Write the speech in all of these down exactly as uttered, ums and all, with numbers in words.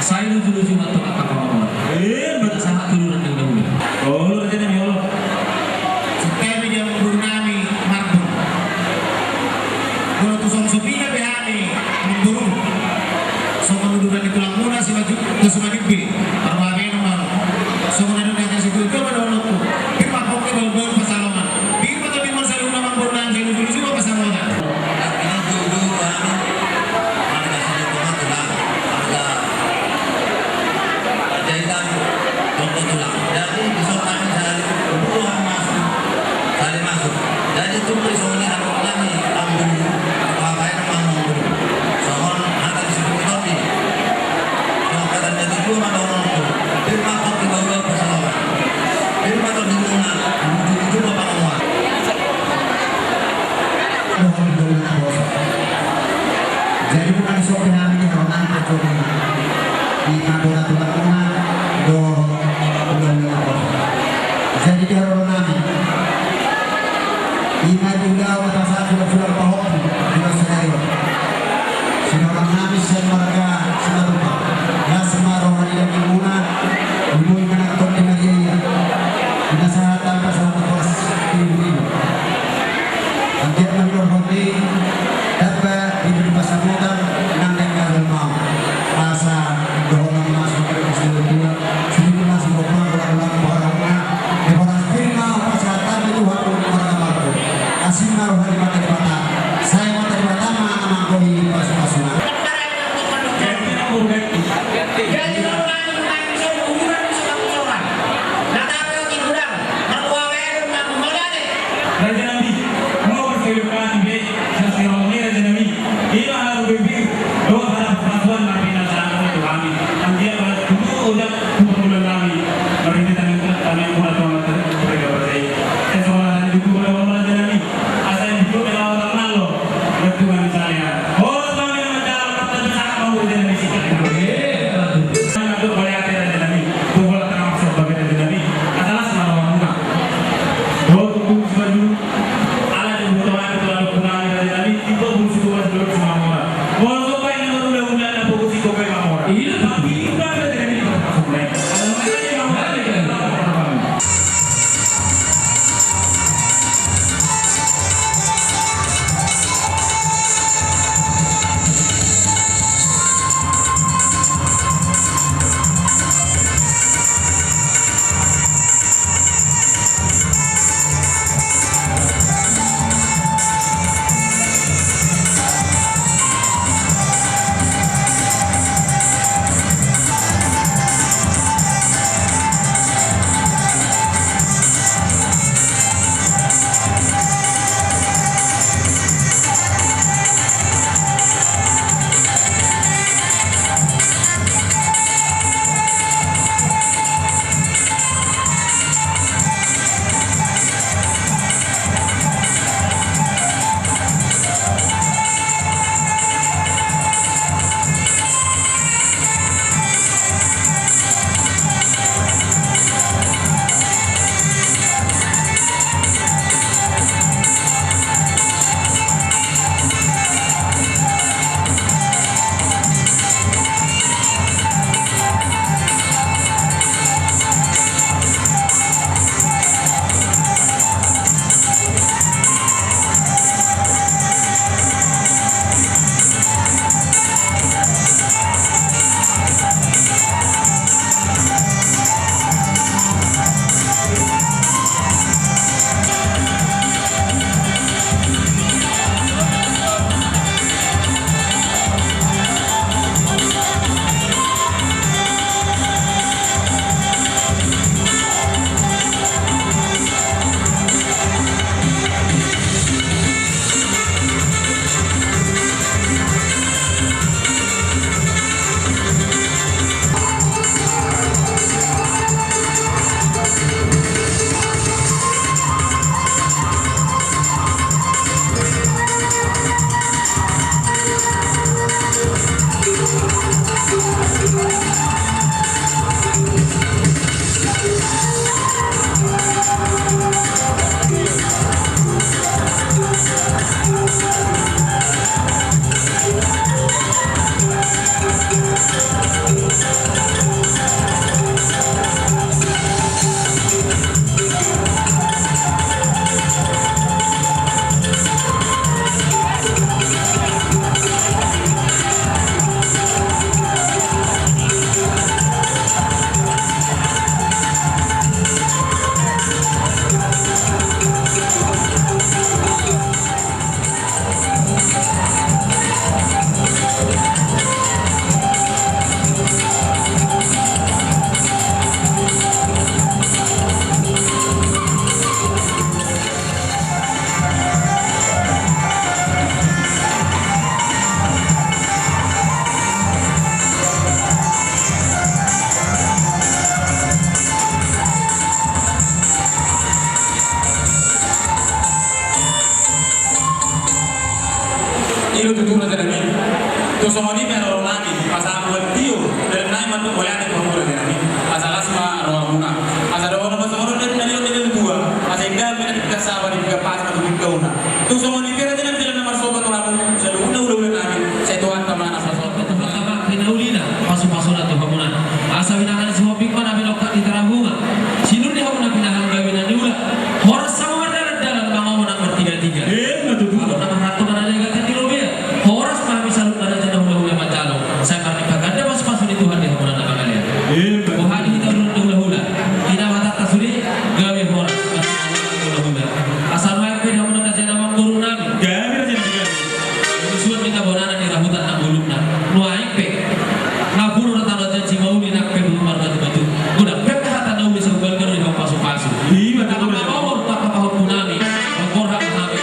Sai luju-luju ma tu angka pangomoan. Eh, masa sahat tu uduran na hula-hula. Olo, raja nami, olo. Sitemi di amangboru nami Marbun. Molo tu song sopina be hami amangboru. Songon uduran ni tulangmuna si Maju, tu Sumanibbe. Parbabe nang baru. Songon adong hata situ-situ ma dohononku. Pir ma pongki bahul-bahul pansalongan. Pir ma tondimon saluhutna amangboru nami, sai luju-luju ma pansalongan. Artina tutu hami. Marga Sitinjorang, marga Panjaitan, Tondok Tulang. Jadi, dison hami sahali, dua hami masuk, sahali masuk. Jadi, tung pe songon i hami, hami, amangboru, apa-apa ya, amangboru. Songon hata ni si Bung Tondi. Songon hata ni si Bung Tondi, pir ma pongki bahul-bahul pansalongan. Pir ma tondimuna, luju-luju ma pangomoan. Jadi, bukan sopi hami di halaman kecuali di Madura Tulang Uma, do, do, do, do. Jadi, di halaman nami. Ima di ulaon na pasahat sulang-sulang pahompu, di bangsa nari on. Sinorang nami sian marga Simatupang. Las ma roha ni dagingmuna, umur manang tondi maria ia. Pinasahat tamba sahat horas di ibu-ibu. Anggiat ma di rohani, tamba di budi pasamutan, nang denggan dalmau. Asa dohonon ma songon i, Sidiki ma sirompa, ulang-ulang, parahuna, di horas pir ma pasahatanna di Tuhan, marga Marko. Asi ma roha ni Amanta Debata, sai Amanta Debata ma na manggohi pasu-pasuna. Raja nami, mau berkeliling kami, be, sasiro ni raja nami. Ima haru bebir, dohot haru pasuan marbinasa tu hami. Anggiat ma tutu ojak tu pergaulan nami. Marhite tangiang, tangiangmuna tu Amanta Debata. Eh, songon hata ni tutu, raja nami. Asa i tutu, melawan tangan lo. Bertuhan di sana. Horas ma hami, Amanta Tutu raja nami. Tung songon i pe ro nami, asa ahu tio, dalan nami mandok mauliate tu hamu raja nami. Asa las ma rohamuna. Asa dohonon ma songon on na nidok ni na tua. Asa inda mena di pinggan saba, di pinggan pas, di pinggan ona. Tung songon i pe raja nami, dalan na marsogot tu hamu, saluhutna hulahula nami. Sai Tuhanta ma na marsogot. Tuhanta ma pinaulina, pasupasuna tu hamuna. Asa binahen ni Sihombing ma na binongkak di Tarabunga. Sinur di hamuna pinahan gabe na niula. Horas hamu mardalandalan, mangomo nang martigatiga. Emma tutu. Alu na marhatto na nalegakan di lobea. Horas ma hami saluhutna raja na hulahula manjalo. Sai marnipaganda pasupasu ni Tuhan di hamuna na mangalean. Emma tutu. Boha di hita hulahula. Ina ma hatanta sude, gabe horas. Hulahula. Asa nuaeng pe di hamuna raja na mamboru nami. Gabe raja nami gabe. Suan hita bonana di rahutan na mulukna. Nuaeng pe. Ngapulu na tano janji mauli nang pe bulu marbatubatu. Godang pe hata na uli saugal garo di hamu pasupasu. Ima tano na maumur papa pahompu nami. Mangkorhak hami.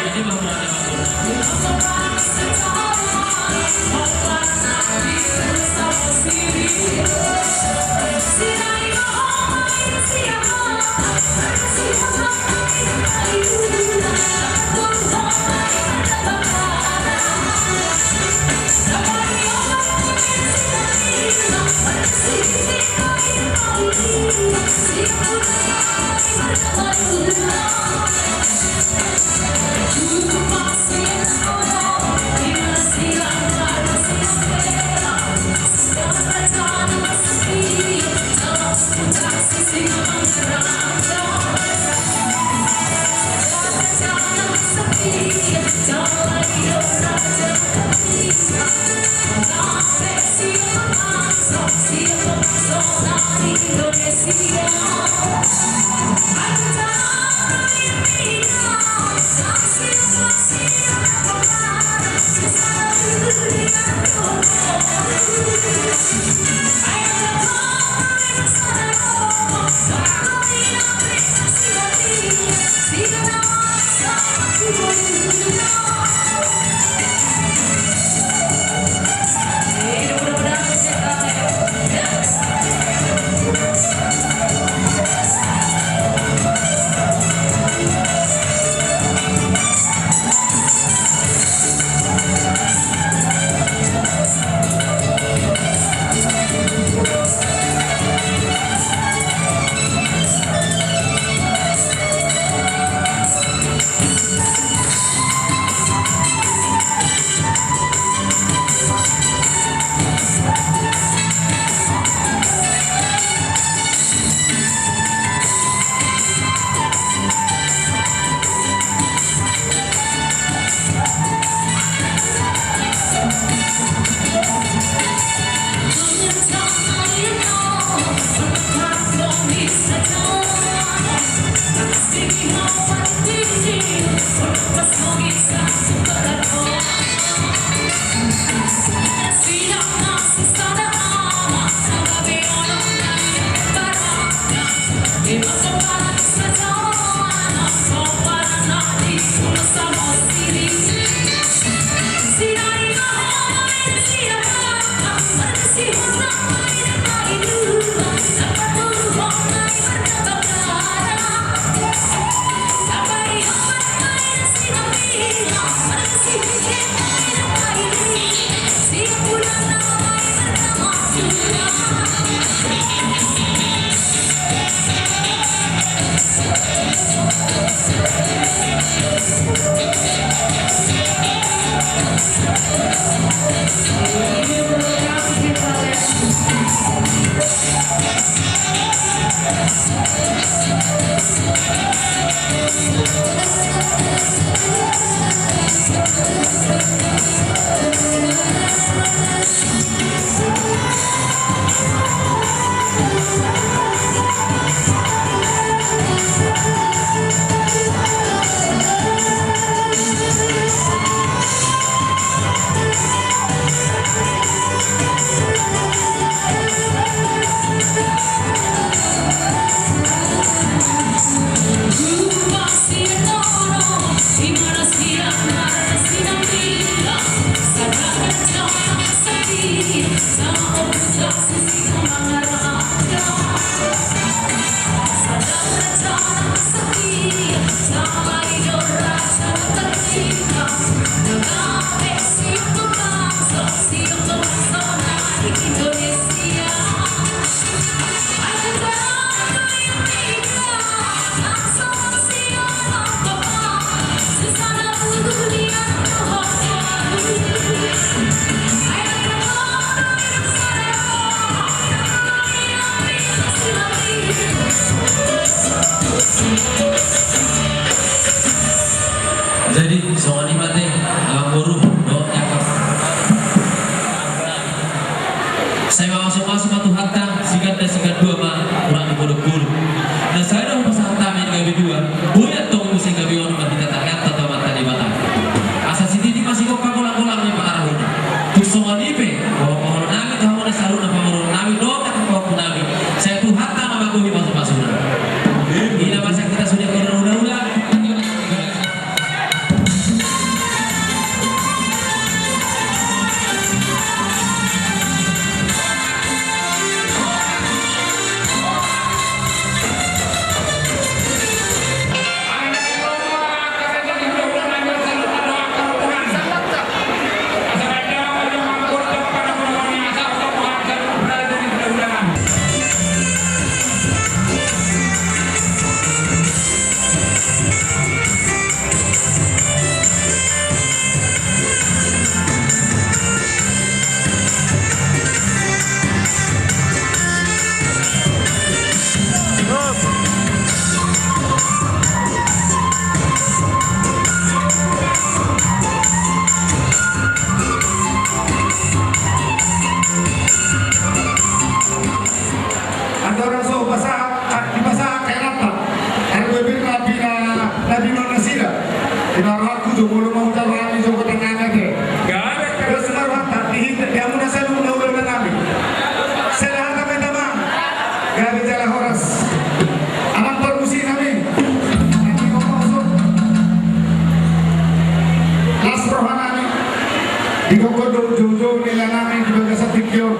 Di gogo do joujou ni lanami di bagasan tingki on.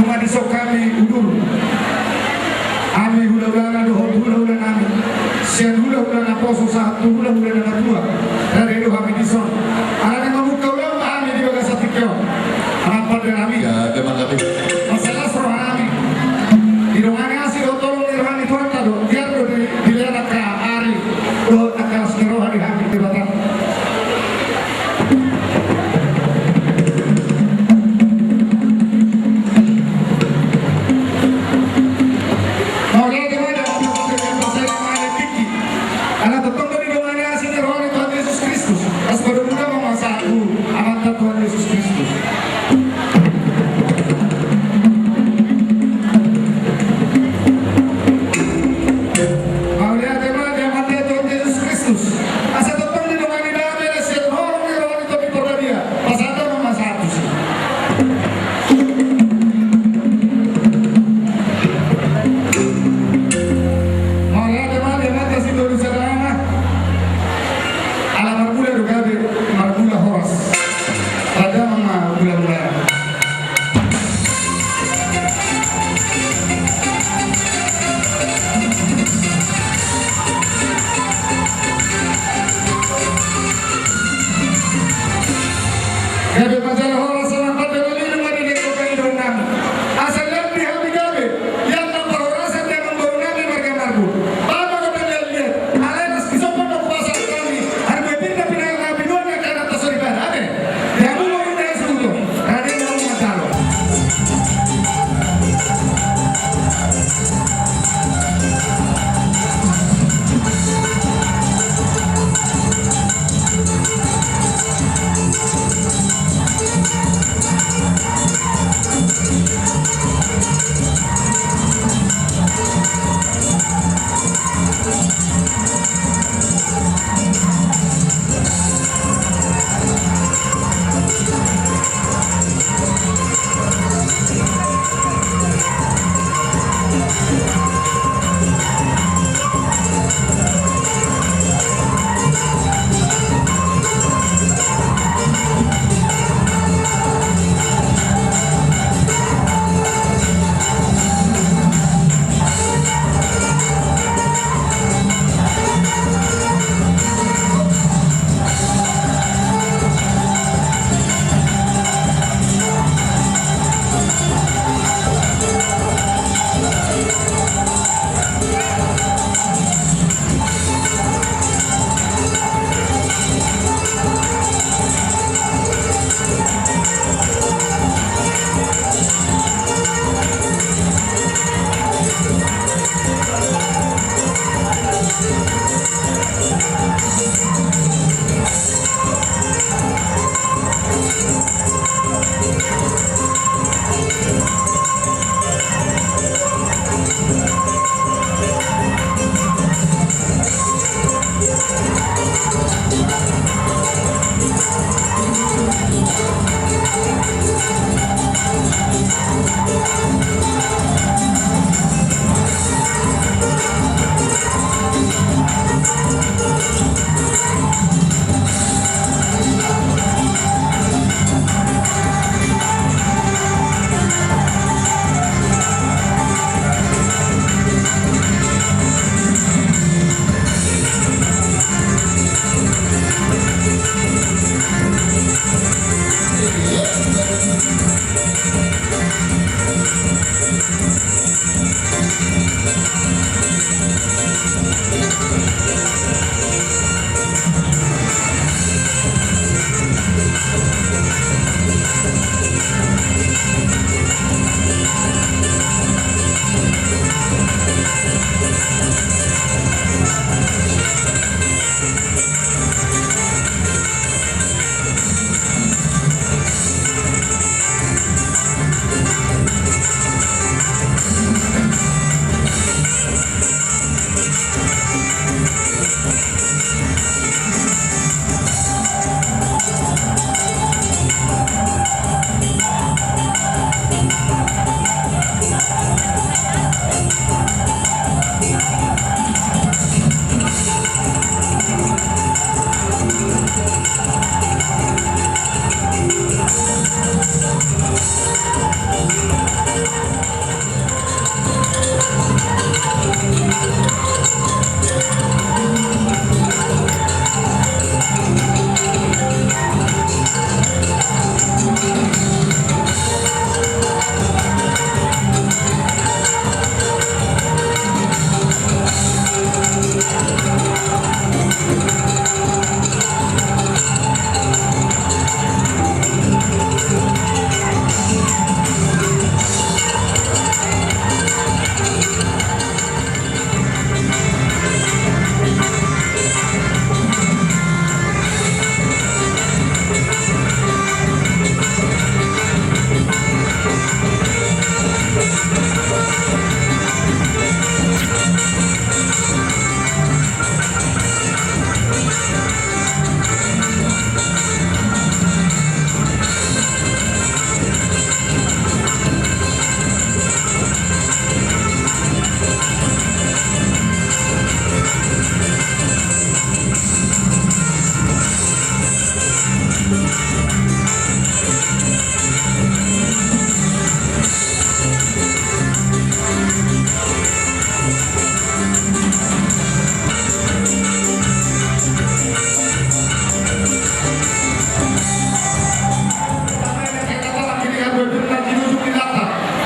Nunga dison hami udur. Hami hulahulana dohot hulahula nami. Sian hulahula naposo sahat tu hulahula na matua. Rade do hami dison. Alani mamungka ulaon ma hami di bagasan tingki on. Amang pande nami. Ya, terima kasih. Mansai las roha nami. Didongani asi dohot holong ni roha ni Tuhanta do. Biar do di, dilehon angka ari dohot angka las ni roha di hami Debata. Mauliate ma di Amanta Debata, Debata na mangalean tingki. Ala tongtong do didongani asi ni roha ni Tuhan Jesus Kristus. Las ma domu da ma masa aku, Amanta Tuhan Jesus Kristus. Mauliate ma di Amanta Tuhan Jesus Kristus. Asa tongtong didongani dame na sian holong ni roha ni Tondi Porbadia. Pasahat ma masa aku si. Mauliate ma di Amanta Sitolu Sadana. Ala marmula do gabe, marmula horas. Pada ma mula-mula. Gabe ma jala horas, Amang pande, molo dung ma didok hami dohonon nami. Asa lam di hami gabe, ianggo parhorasan di amang boru nami marga Marbun. Bahen ma gabe liat-liat, alai na dison ma hupasahat hami, harbue pinda pinaga na binuat ni angka na pasori pada, ate. Di hamu ma uda suto, rade ma hamu manjalo.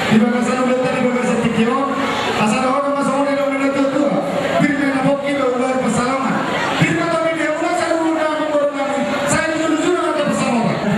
Di bagasan ulaonta, di bagasan tingki on, asa dohonon ma songon i dohonon ni natuatua: Pir ma na pongki, bahu bahu pansalongan. Pir ma tondi di hamuna saluhutna amangboru nami, sai luju-luju ma na pansamotan.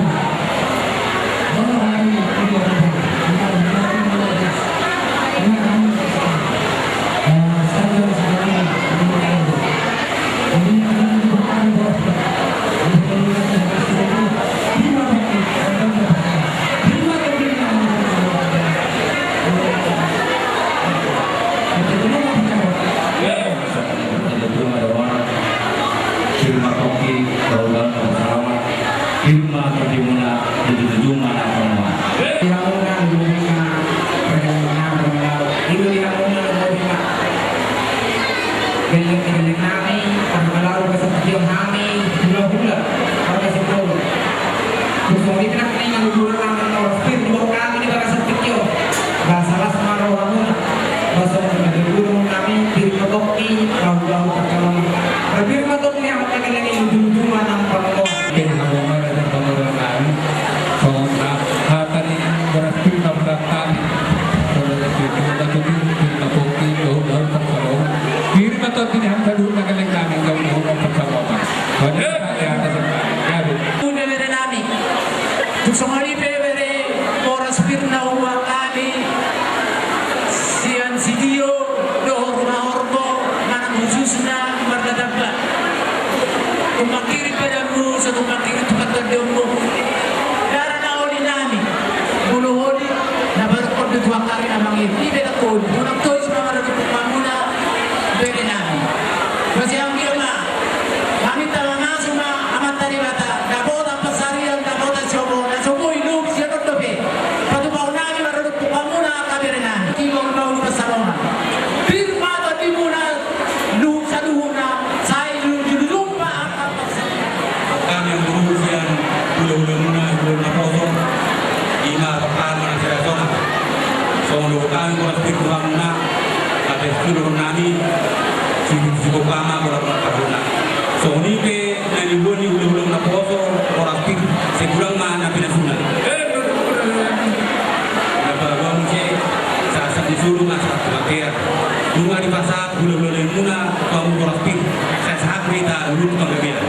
Pir ma tongki, bahu bahu pansalongan. Pir ma tondimuna, luju-luju ma na pansamotan. Di hamuna, di hamuna, di hamuna, di hamuna. Gelleng-gelleng nami, parhalado, bagasan tingki on hami hulahula, marga Simbolon. Tung songon i pe nangkiningan, uduran nami, horas pir di boru nami di bagasan tingki on. Las-las ma rohamuna. Bagasan ulaon nami, pir ma tongki, bahu bahu pansalongan. Pir ma tongki, luju-luju ma na pansamotan. Pir ma tongki, bahu bahu pansalongan. Songon na hata ni horas pir na hudok hami. Songon na hata ni horas pir na hudok hami. Pir ma tongki, bahu bahu pansalongan. Pir ma tongki di hami saluhutna, gelleng nami, bahu bahu pansalongan. Bere nami. Tung songon i pe bere, horas pir na huboan hami sian sitio dohot ruma horbo, manang khususna marga Tamba. Tumpak kiri padanmu, so tumpak kiri tumpak tondonmu. Dara na oli nami, molo oli na baru kondo tuak ari na mangihut. Ibe na koni, unang tois ma marga tumpak muna, bere nami. Basi anggiat ma, hami tama masu ma Amanta Debata, dapotan pansarian, dapotan siomor, na so boi luhut sian on dope. Patupahon nami marga tumpak muna, angka bere nami. Tiba on bahu pansalongan. Pir ma tondimuna, luhut saluhutna, sai luju-luju ma angka pansalongan. Hami angka boru sian hulahula muna, hulahula naposo, ima papahan ma na sera sona. Songon dohot hami horas pir tu hamuna, ate suluhon nami, sibuk-sibuk ama bola bola pahuna. Songon i pe na niboan ni hulahula naposo, horas pir, sai godang ma na pinasuna. Na pala boan muse, sahat-sahat ni solu ma sahat tu atean. Nunga dipasahat hulahula muna, tu hamu horas pir, sai sahat ma hita luhut tu panggabean.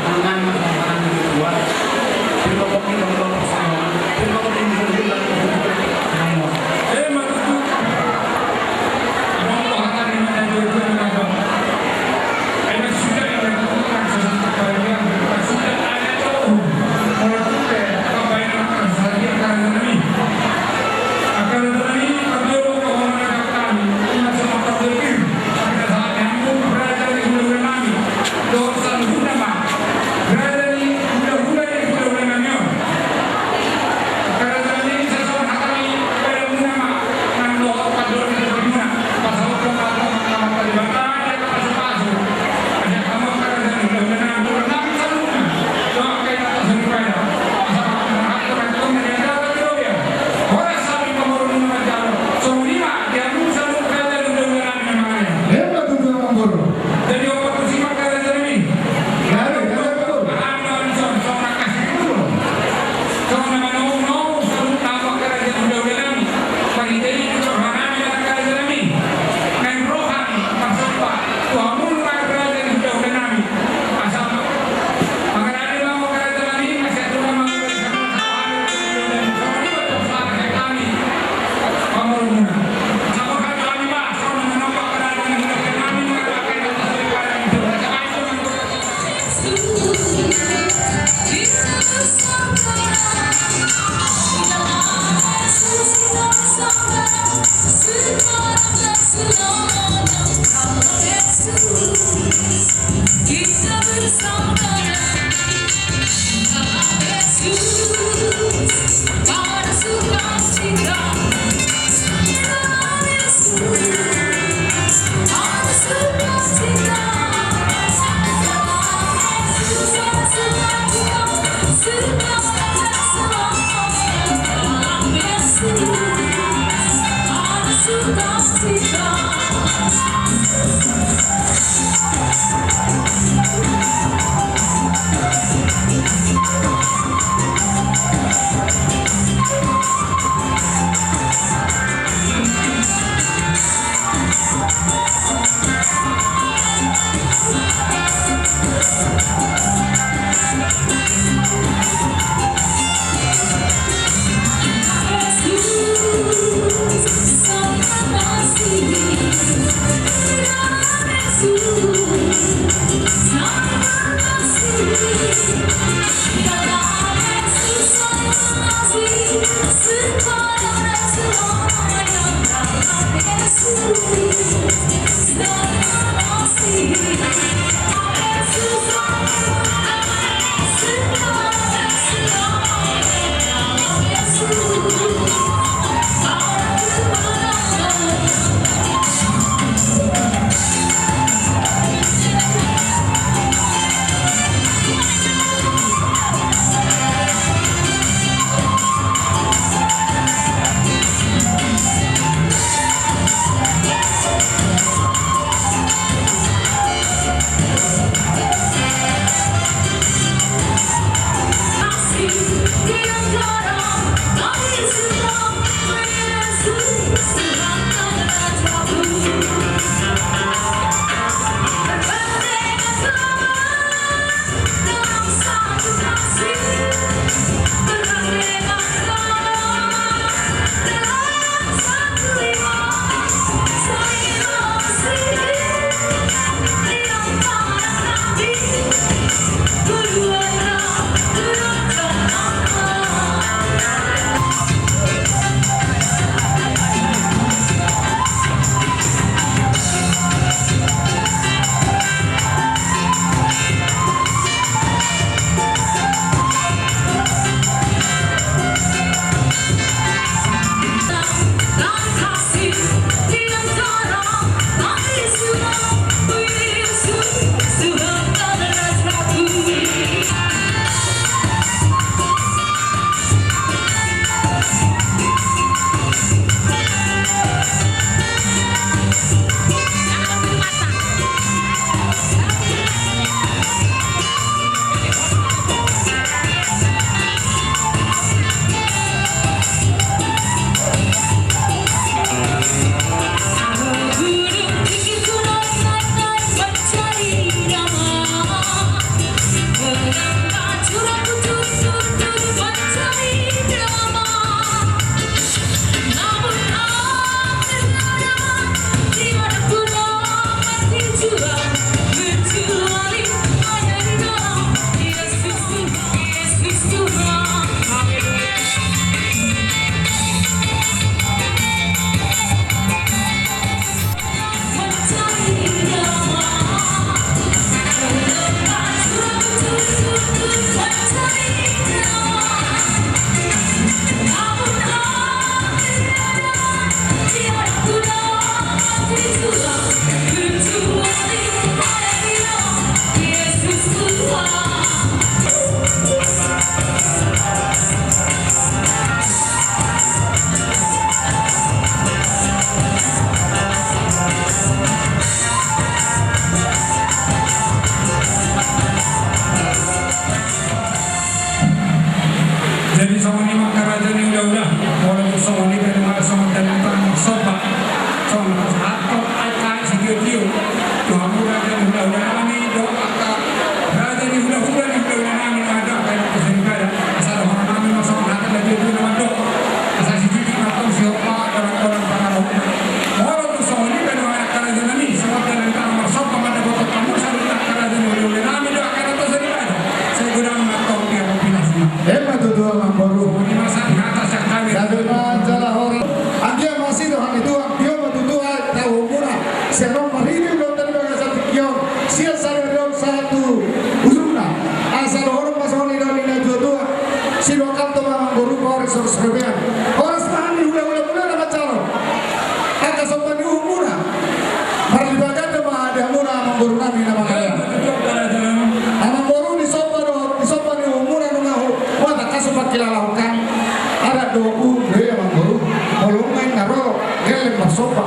Dohot, "He amangboru, molo nunga inna ro gelleng marsomba,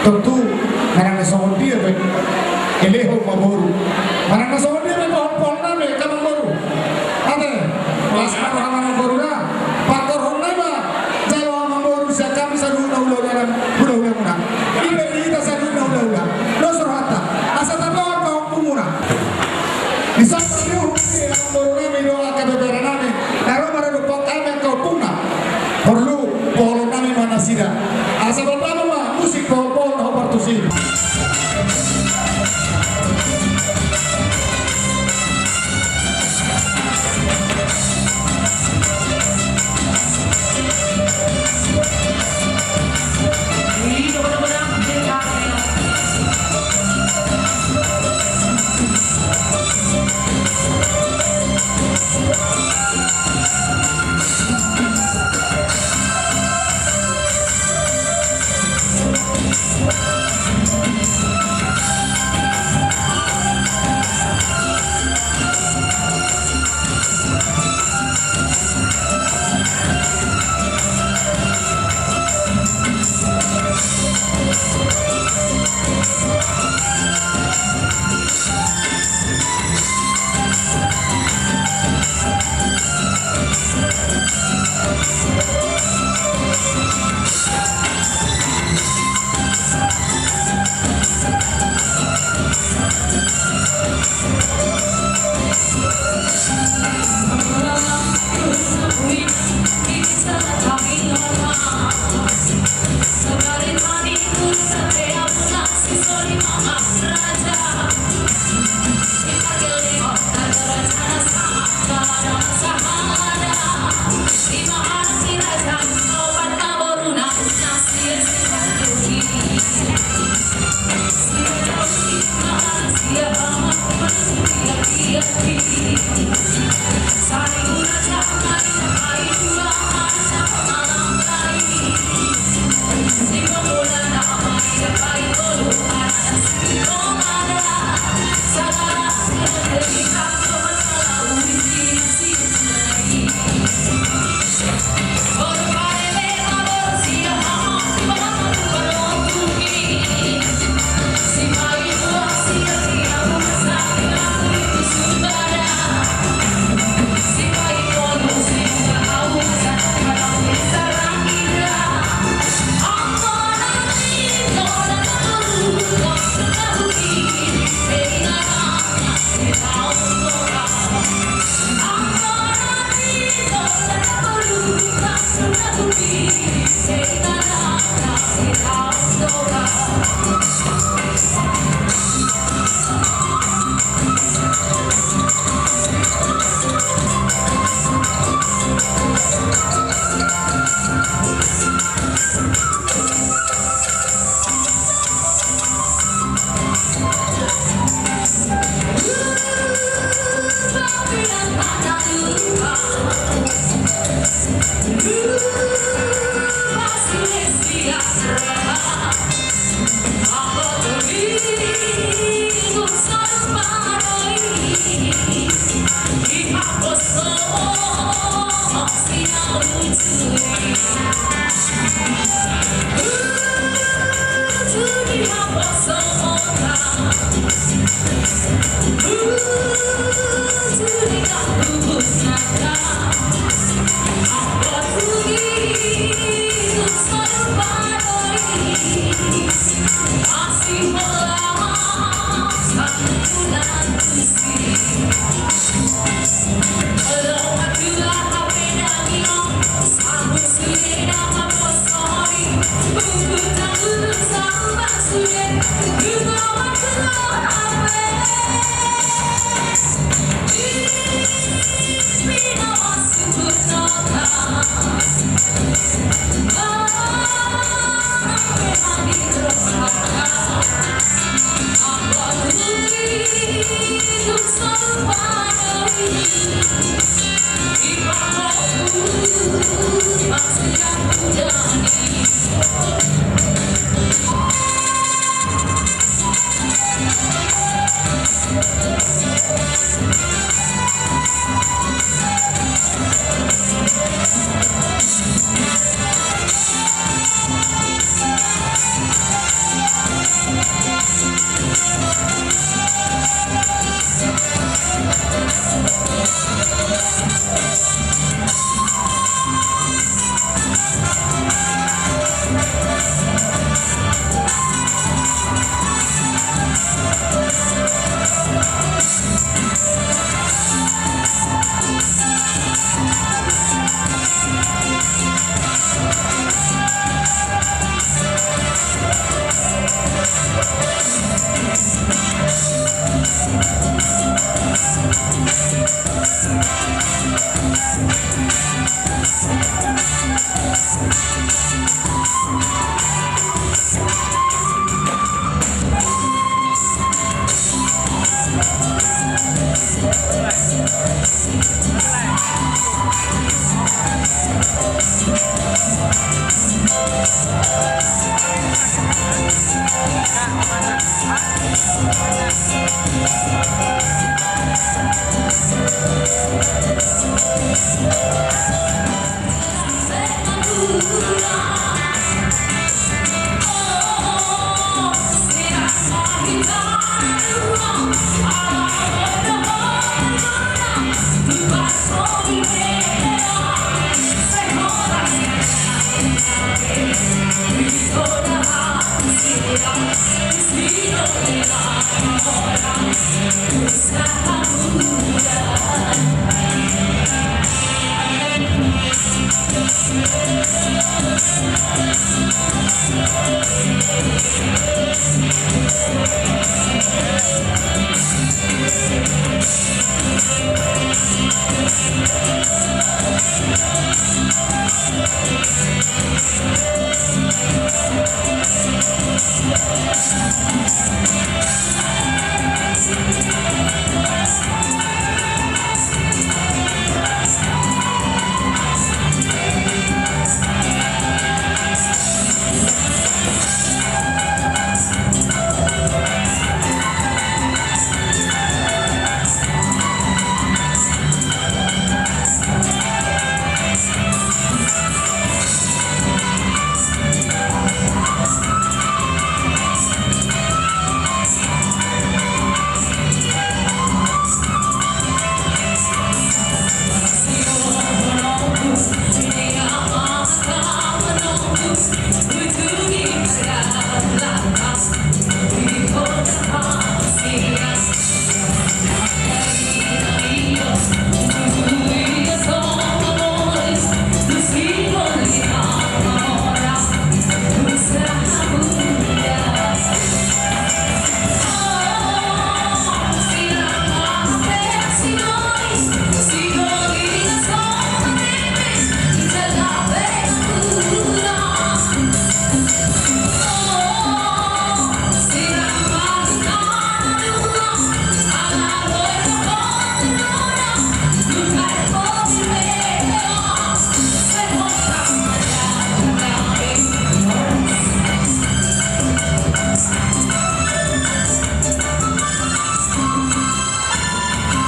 tontu manang na songon dia pe elehon ma boru. Manang na songon dia pe pohon-pohon nami, amangboru." Ate, las ma roha amangboru na. Pangkorhon nai ma jalo amangboru sian hami saluhutna hulahula, hulahulamuna. I pe di hita saluhutna hulahula. Dos rohanta. Asa tapaon ma ompumuna. Di samping ni uhum ni amangboru nami dohot angka bebere nami, na ro maradophon hami angka ompungna. Porlu poholon nami ma nasida. Asa botama ma musik pohon-pohon na hombar tusi.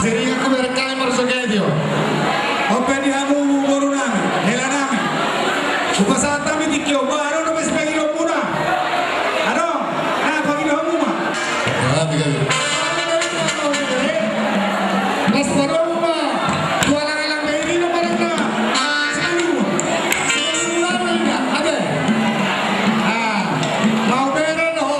Jadi aku berkali marsoge dio. Ope di hamu boru nami, hela nami. Hupasahat hami tingki on, adong dope sipangidoonmuna? Adong. Nah, pangidoonmu ma. Mas, pangidoonmu ma. Tu alang-alang be i do pangidoonmuna. Sipangidoonmu. Sipangidoonmuna, ate. Ah, mau bere do ho.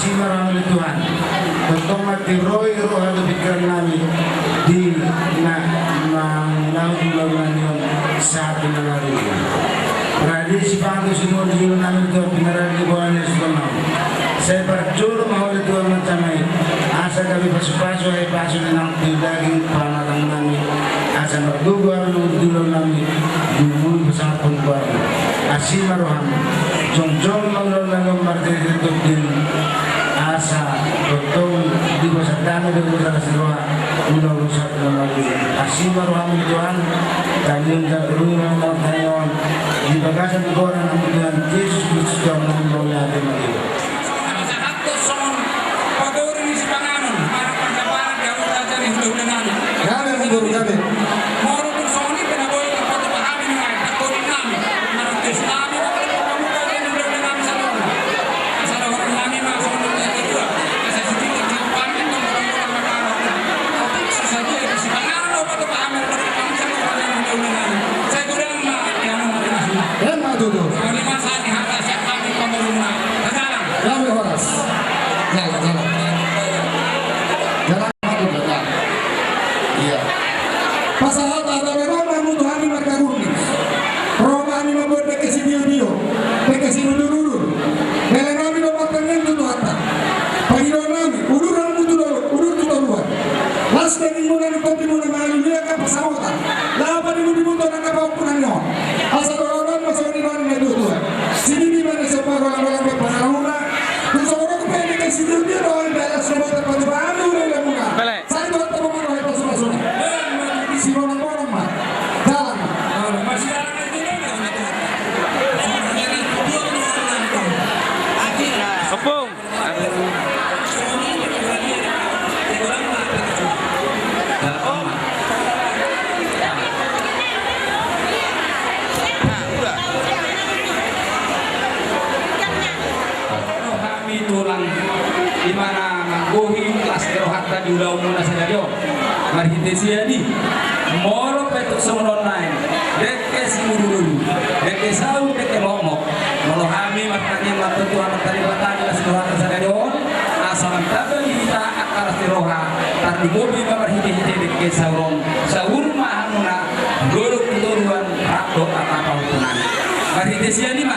Asi ma rohaM ale Tuhan. Tongtong ma tiroi roha dohot pingkiran nami di na mangulang ulaon nami on sahat di na lalu i. Rade sipangan tu sinuan di ulaon nami tu pinarade di bona ni sutan nami. Sai parjolo ma Ho ale Tuhan manjamai. Asa gabe pasupasu, hahipason ni nang tu daging pamatang nami. Asa margogo hami di ulaon nami. Dungdung pasahathon goarMu. Asi ma rohaM. Jongjong ma ulaon nami on martete tu tondim. Asa tongtong diboan dame dohot las ni roha. Ulaon sahat na marguru. Asi ma rohaM Tuhan. Kami undang rumah tangga on. Di bagasan goarMu Tuhan Jesus Kristus Tuhan nami mauliate ma di Ho. Sahat do songon pagori ni sipanganon, marang pardaparan di hamu raja ni hulahula nami. Gabe ma guru, gabe. Molo tung songon i pe na boi tarpatupa hami nuaeng, tarpatupa nami. Marang tes nami, molo tung pamuka di hulahula nami saluhutna. Saluhut nami ma songon na tua. Asa sititik siupan, tong tong tong tong. Otik sisabui, sipanganon do patupa hami, tarpatupa nami saluhut raja ni hulahula nami. Sai godang ma, ya, ma, ma. Emma tutu. Songon i ma sahat ni hata sian hami pangurungna. Gabe Horas. Jala, jala. Jala, jala. Ia. Pasahat hata memang ma tu hami marga Gurnis. Ro ma hami mamboan dengke sitio-tio, dengke sinudur-udur. Leleng hami do martangiang tu Tuhanta. Pangidoan nami, udur hamu tu dolok, udur tu toruan. Las dagingmuna, tondimuna, mangalilingi angka pansamotan. Laho padimu-dimu tu angka pahompu nami on. Asa dohonon ma songon i dohonon ni natuatua. Sibibi ma na so pagolang-golang pe pangarahutna. Tung songon on pe dengke sitio-tio do hami, balas na boi tarpatupa hami hulahula muna. Bale. Sai Tuhanta ma na pasu-pasuna. Simonang-monang ma. Jalan. Ompung. Hami tulang, i ma na manggohi las ni rohanta di ulaonmuna sadari on. Marhite sian i, molo pe tung songon on naeng, dengke siudur-udur, dengke saur, dengke mokmok. Molo hami martangiang ma tu Amanta Debata di las ni rohanta sadari on, asa mantamba di hita angka las ni roha, tarlumobi ma marhite-hite dengke saur on, saur ma hamuna, dolok tu toruan, rap dohot angka pahompu nami. Marhite sian i ma,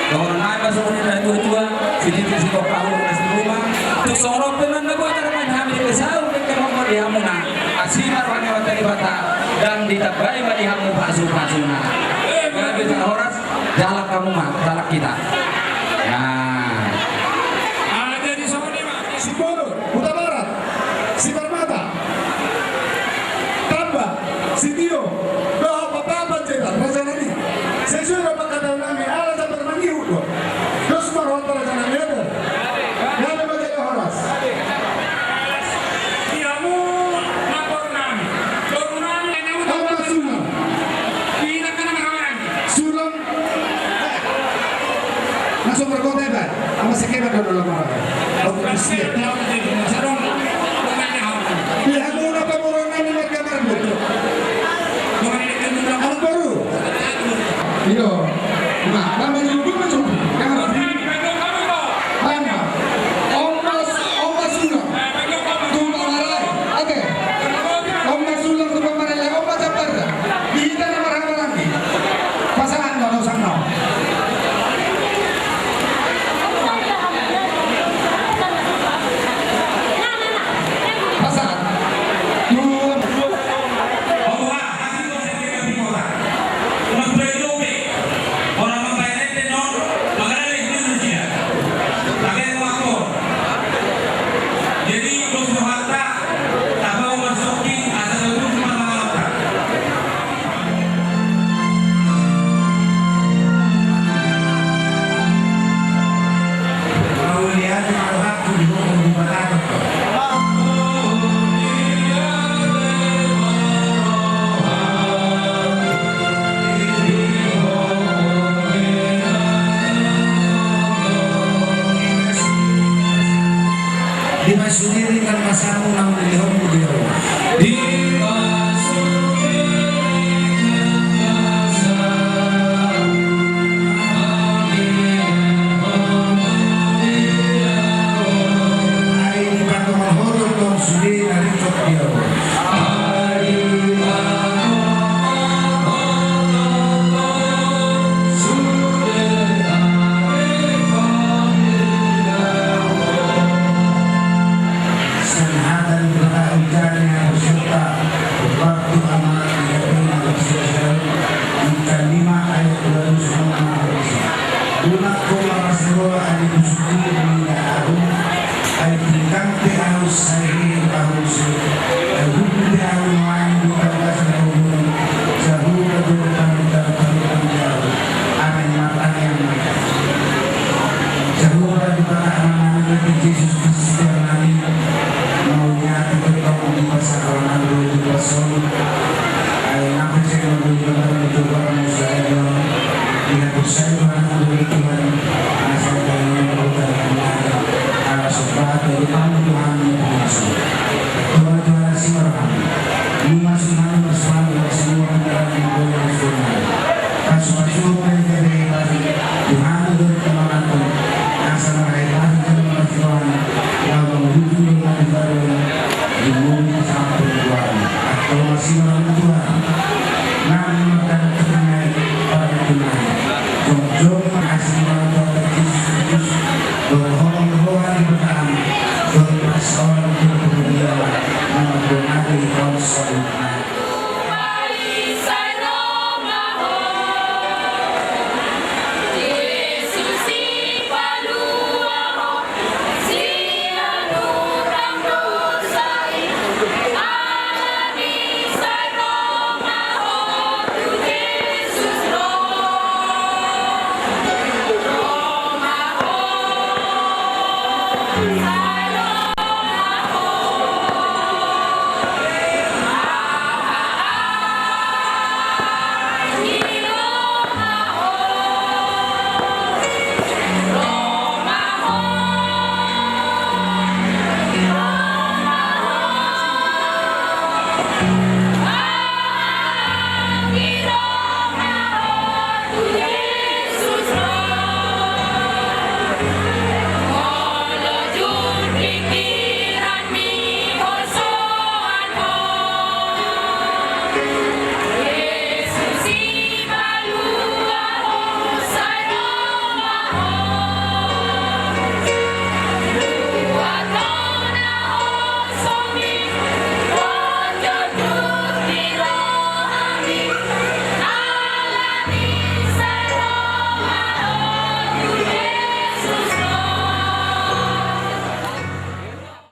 dohonon nami ma songon i na tua-tua, sititi sitong kahur na siruma, tung songon on pe ma na boi tarbaen hami dengke saur, dengke mokmok di hamuna, asi ma roha ni Amanta Debata, ndang ditambai ma di hamu pasu-pasuna. Gabe jala horas, jalan hamu ma, jalan hita. Nah. Ah, jadi songon i ma, Simbolon, Hutabarat, Siparmata, Tamba, Sitio, dohot Papa Panjaitan, raja nami. Sesuai dohot pangkataion nami, ala jambar mangihut do. Dos ma rohanta raja nami, ate. Gabe ma jala horas. Di hamu na boru nami, boru nami, na uta. Apa sunat? Ina kana marhahamaranggi. Sulam. Na so markota iba, ama sekeba do dalam orang. Oke, siap. Di hamu na pamoruon nami marga Marbun. Anak boru. Iyo. Nah, nama ni Lubuk macam. Nama ni. Nama. Om Mas, Om Mas Suna. Tumbang Arai. Oke. Om Mas Suna, Tumbang Arai, Om Mas Jabar. Di hita na marhahamaranggi. Pasangan no, no, sang no.